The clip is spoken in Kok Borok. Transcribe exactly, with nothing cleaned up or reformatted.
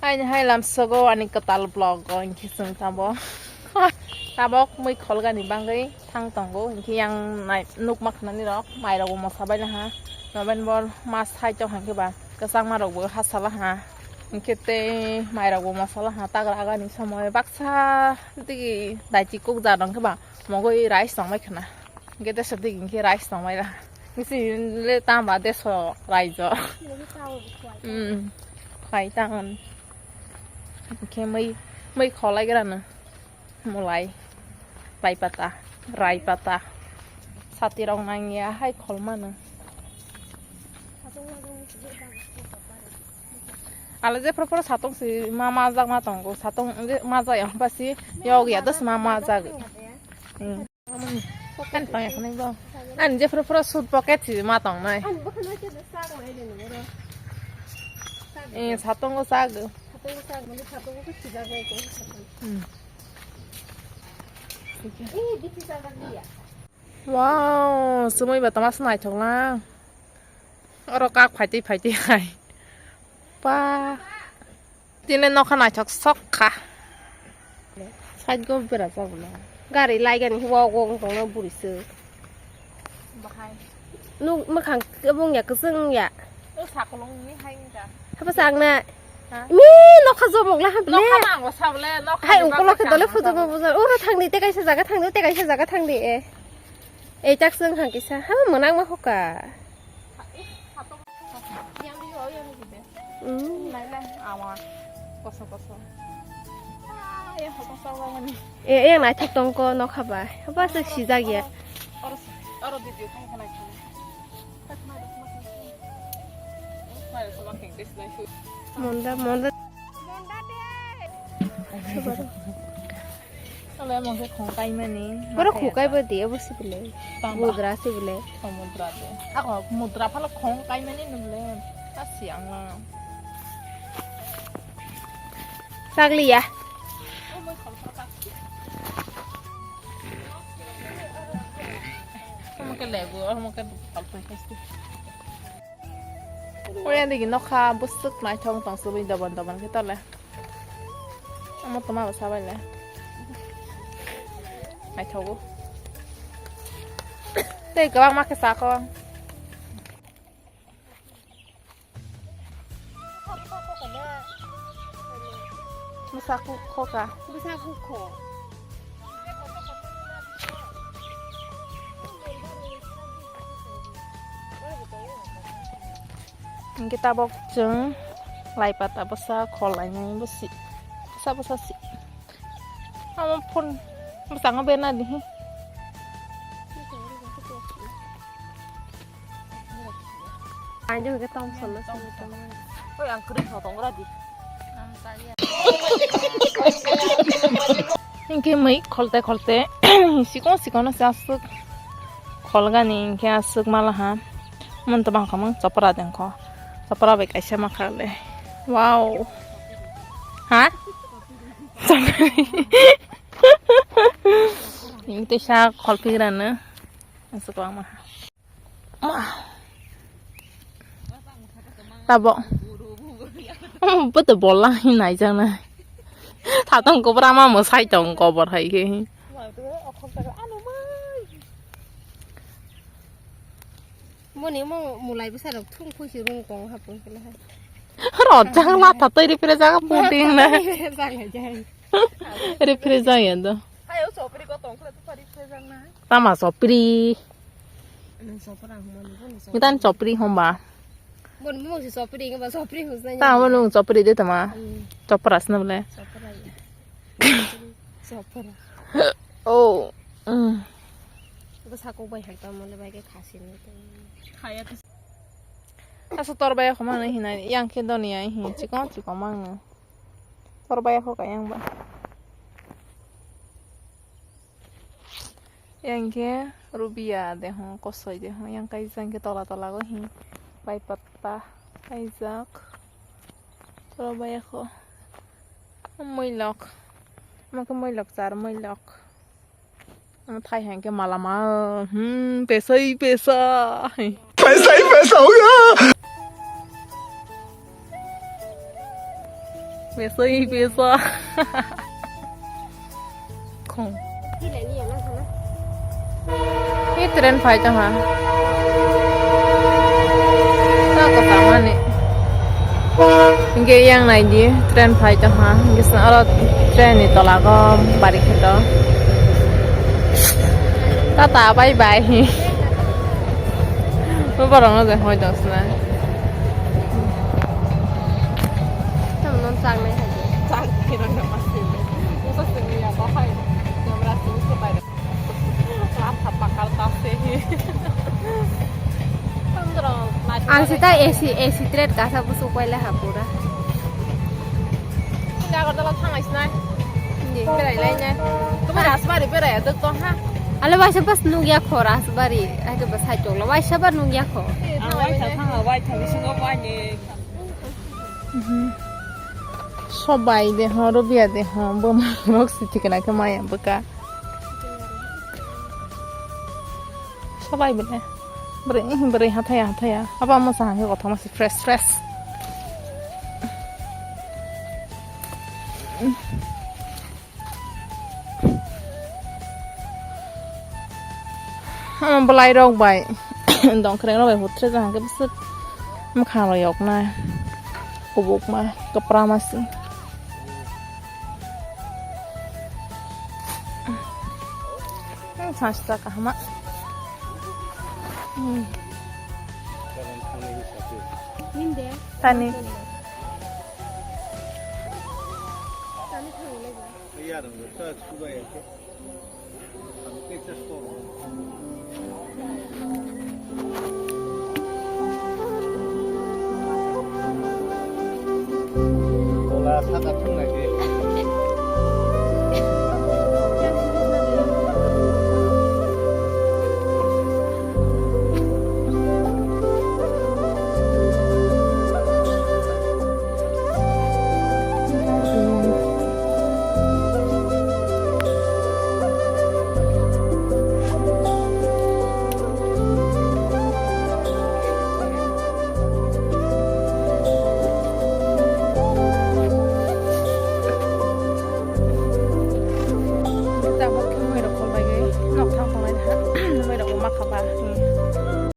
Aini hai lamsogo ani kwtal vlog o hinkhe chwng tamo. Tabok mui kholgani bagwi thang tongo, hinkhe yang nai-, nukma khwnani rok mairok bo mosa baila ha. November mas hai tong hinkhe ba kwchangma rok bo hasa la ha. Hinkhe tei mairok bo mosa la ha, tagra agani somoy baksa digi daiti kukja rok hinkhe ba mogwi rice tongbai khwna. Hinkhe teso digi hinkhe rice tongbai la. Hinkhe chini le tamo ba deso raijo. Hmm. Khai tangon. Hinkhe mui, mui kholai grano. Mulai. Lai pata. Rai pata. Sati rok nangya hai kholmano. Ale jephru phuru satong si ma majak ma tongo. Satong je majak ya, hwnba si yog ya, das ma majak. Hmm. Ani tong ya khwnai bo. Ani jephru phuru suit pocket si ma tongnai. Ani bwkhano khe sak mai de nungro. Eh, satongo sak. Satongo sak, mani satongo khe sijak nai ko. Hmm. Eh, bithi sak liya. Wow, sumui ba tama se naithok lang. Oro kak phaitwi phaitwi hai. Pa. Tini nokha naithok sok kha. Side go berajak bwle. Gari laigani wok wok wng tongno bwrwi swk. Bahai. Nuk mwkhang kwbwng ya kwchwng ya. O sakolong ni hai wngkha. Hapa sakna. Ha? Mi nokha jomok la hap le. Nokha ma ang sa bwle, nokha. Hai ni ungkolo bagwi khe dole chang photo sa bo bujal. Oro thangdi te kaisa jaga thangdi te kaisa jaga thangdi e. Ei tak swng hang kisa. Ha mwnang ma hoka. Yang di yo yang di de. Hmm. Nai nai awa. Koso koso. Ah, yang koso koso mani. Eh, yang naithok tongko nokha bai. Apa se sijak ya. Oro oro video khai khai khai. Monda monda. Monda de. Tole mungke khong kaimani. Borok khong kaibo de, obo si bile. Tamba. Mudra si bile. Oh, mudra de. Ako mudra phalo khong kaimani nung le. Asi ang lang. Sagli ya. Oh, moi khong khong tak. Omo ke lego, omo ke khong khong kaisti. Oya digi nokha bwswk naithok tong sibui doban doban khe tole. Omo toma bo sabai le. Naithogo. Tei kwbangma khe sakho. Bwsa kuk khoka. Bwsa kuk kho. Hinkhe tabok chwng lai pata bwsa khol lainai bwsi bwsa bwsa si. Amo phone bwskango berna di hi. Ang jong ke tom solo solo tom. Oi, ang kwrwi tho tong ra di. Hinkhe mui kholte kholte sikon sikon se aswk kholgani hinkhe aswk malaha. Mon to bangkha mang chopra dengkho. Chopra bai kaisa makha le. Wow. Ha? Hinkhe sa kholphigrano. Aswk kwbangma. Ma. Tabo. Omo boto bola hinai jana. Tatong kobra ma mwsai tong kobor hai khe. Moni mo mulai bwsa rok thung khuisi rung kong hapung khe. Rojak latha twi ripre jaga puting na. Ripre jaya do. Tama sopri. Ngitan sopri homba. Bon mo si sopri ngi ba sopri hus na. Tama nung sopri de tama. Hmm. Sopra sna bole. Sopra ya. Sopra. Oh. Hmm. Ba sako bai hak tamo le bai ke khasi ni. Khaya. Asa tor bai khoma na hinai yang khe doni ai hi chikon chikon mang na. Tor bai kho ka yang ba. Yang khe rubia de ho, kosoi de ho, yang kaisa yang khe tola tola go hi. Bai patta kaijak. Tor bai kho. Muilok. Mo khe muilok char muilok. Ang thai hai khe mala mal. Hmm, pesai pesa. Pesai pesa hoga. Mesoi pesa. Khong. Hi train phai tong ha. Ta ko tamani. Hingke yang nai di train phai tong ha. Hingke sna oro train ni tola ko bari khe to. Tata bye bye. Bo borok no de hoi dong sna. Tamo non chang nai hai. Chang khe rang na pas ni. Usa se ni ya ba hai. Camera se usa bai. Lam thap pakal ta se hi. Tandro. Ang sita A C, A C train kasa busu koile ha pura. Agartala thanglai sinai. Hindi. Berai lai nai. Tamo Rajbari berai aduk to ha. Ale waisa bas nugya kho Rajbari. Ake bas hai choklo waisa ba nugya kho. Ang waisa thang, waisa bisingo waini. Sobai de ho, Rubia de ho, bo ma rok si thikna khe maya bwka. Sobai bene. Bwrwi, bwrwi hathaya, hathaya. Abo amo sa hangke kothoma si fresh, fresh. Bwlai rok bai dongkhoreng rok bai hutre jang hwnkhe bwswk mwkhang rok yoknai kubukma kwprama se. Sasta kahama. Tani. Tola saka thung nai di.